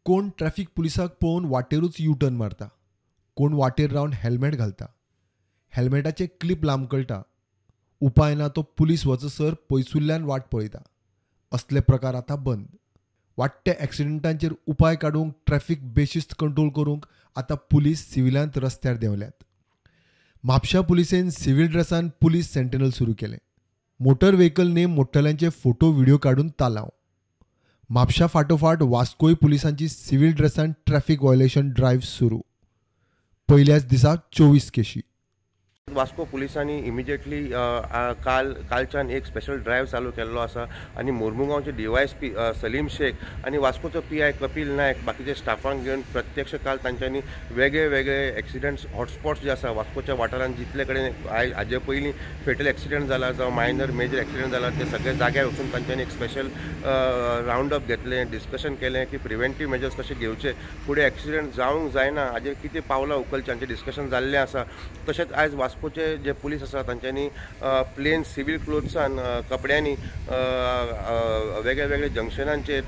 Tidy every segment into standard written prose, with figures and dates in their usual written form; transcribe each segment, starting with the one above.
कोण ट्रॅफिक पुलिसाक पळोवन वाटेरूच U turn मारता, कोण वाटेर रावन हेल्मेट घालता, हेल्मेटाचे क्लिप लांबकळटा. उपाय ना तो पुलीस वचसर पयसुल्ल्यान वाट पळयता. असले प्रकार आतां बंद. वाडट्या एक्सिडेंटांचेर उपाय काडूंक ट्रॅफिक बेशिस्त कंट्रोल करूंक आतां पुलीस सिव्हिलांत रस्त्यार देंवल्यात. म्हापशा पुलिसेन सिव्हिल ड्रेसान पुलीस सेंटिनल सुरू केलें. मोटर व्हेकल नेम मोडटल्यांचे फोटो व्हिडिओ काडून तालांव. म्हापशा फाटोफाट वास्कोय पुलिसांची सिव्हिल ड्रेसान ट्रॅफिक व्हायोलेशन ड्रायव्ह सुरू. पयल्याच दिसा 24 केशी. वास्को पुलिसांनी इमिजिएटली कालच्यान एक स्पेशल ड्रायव्ह चालू केल्लो आसा आनी मोर्मुगांवचे DYSP Salim Sheikh आनी वास्कोचो PI Kapil Naik बाकीचे स्टाफांक घेवन प्रत्यक्ष काल तांच्यांनी वेगळे वेगळे एक्सिडंट्स हॉटस्पॉट्स जे आसा वास्कोच्या वाठारांत जितले कडेन हाजे पयलीं फेटल एक्सिडंट जाला जावं मायनर मेजर एक्सिडंट जाला ते सगळे जाग्यार वचून तांच्यांनी एक स्पेशल रावंड अप घेतलें, डिस्कशन केलें की प्रिवेंटीव मेजर्स कशे घेवचे, फुडें एक्सिडंट जावंक जायना हाजेर कितें पावलां उखलचीं हांचें डिस्कशन जाल्लें आसा. तशेंच आयज वास्कोचे जे पुलीस आसा तांच्यांनी प्लेन सिव्हील क्लोथ्सान कपड्यांनी वेगळे वेगळे जंक्शनांचेर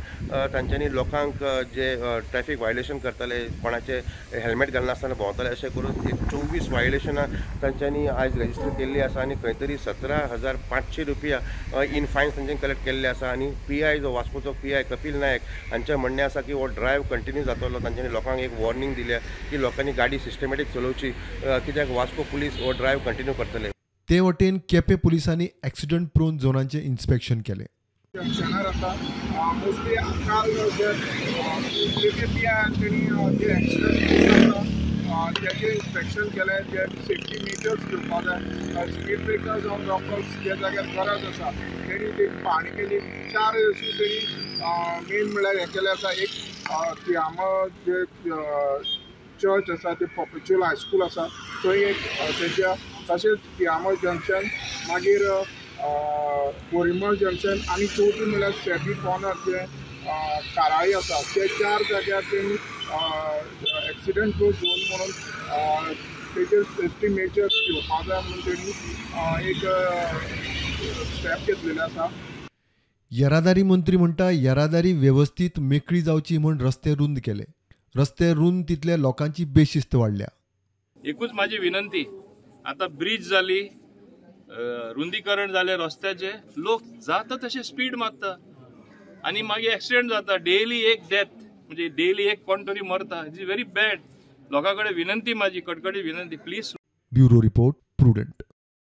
तांच्यांनी लोकांक जे ट्रॅफिक व्हायोलेशन करताले, कोणाचे हेल्मेट घालनासतना भोंवताले, अशें करून एक 24 व्हायोलेशनां तांच्यांनी आयज रजिस्टर केल्ली आसा आनी खंय तरी 17,500 रुपया इन फायन्स तांच्यांनी कलेक्ट केल्ले आसा. आनी PI जो वास्कोचो PI Kapil Naik हांचें म्हणणें आसा की हो ड्रायव्ह कंटिन्यू जातलो. तांच्यांनी लोकांक एक वॉर्निंग दिल्या की लोकांनी गाडी सिस्टमॅटीक चलोवची, कित्याक वास्को पुलीस हो ड्रायव्ह कंटिन्यू करतले. ते वटेन केपें पुलिसांनी एक्सिडंट प्रोन झोनांचें इन्स्पेक्शन केलें. जंक्शनार आसा मोस्टली काल जे PI तेणी जे एक्सिडंट तेजें इन्स्पेक्शन केलें, जे सेफ्टी मेजर्स घेवपा जाय, स्पीड ब्रेकर जावं रॉकर्स ज्या जाग्यार गरज आसा तेणी ती पाहणी केली. 4 अशी तेणी मेन म्हणल्यार हें केलें आसा. एक तियामा जे चर्च आसा ते पर्पेच्युअल हायस्कूल आसा थंय एक तेज्या, तशेंच तियामा जंक्शन, मागीर बोरीमळ जंक्शन आनी चवथी म्हणल्यार सेबी कॉर्नर जे काराळी आसा ते 4 जाग्यार तेणी एक्सिडंट प्रूफ झोन म्हणून तेजेर सेफ्टी मेजर्स घेवपा जाय म्हणून तेणी एक स्टेप घेतलेले आसा. येरादारी मंत्री म्हणटा येरादारी वेवस्थीत मेकळी जावची म्हूण रस्ते रुंद केले. रस्ते रुंद तितले लोकांची बेशिस्त वाडल्या. एकूच माझी विनंती, आता ब्रिज जाली, रुंदीकरण जालें रस्त्याचे, लोक जाता तशे स्पीड मारता आनी मागीर एक्सिडेंट जाता. डेली एक डेथ म्हणजे डेली एक कोण तरी मरता. It is very bad. लोकां कडेन विनंती, माझी कडकडी विनंती, प्लीज. Bureau report, Prudent.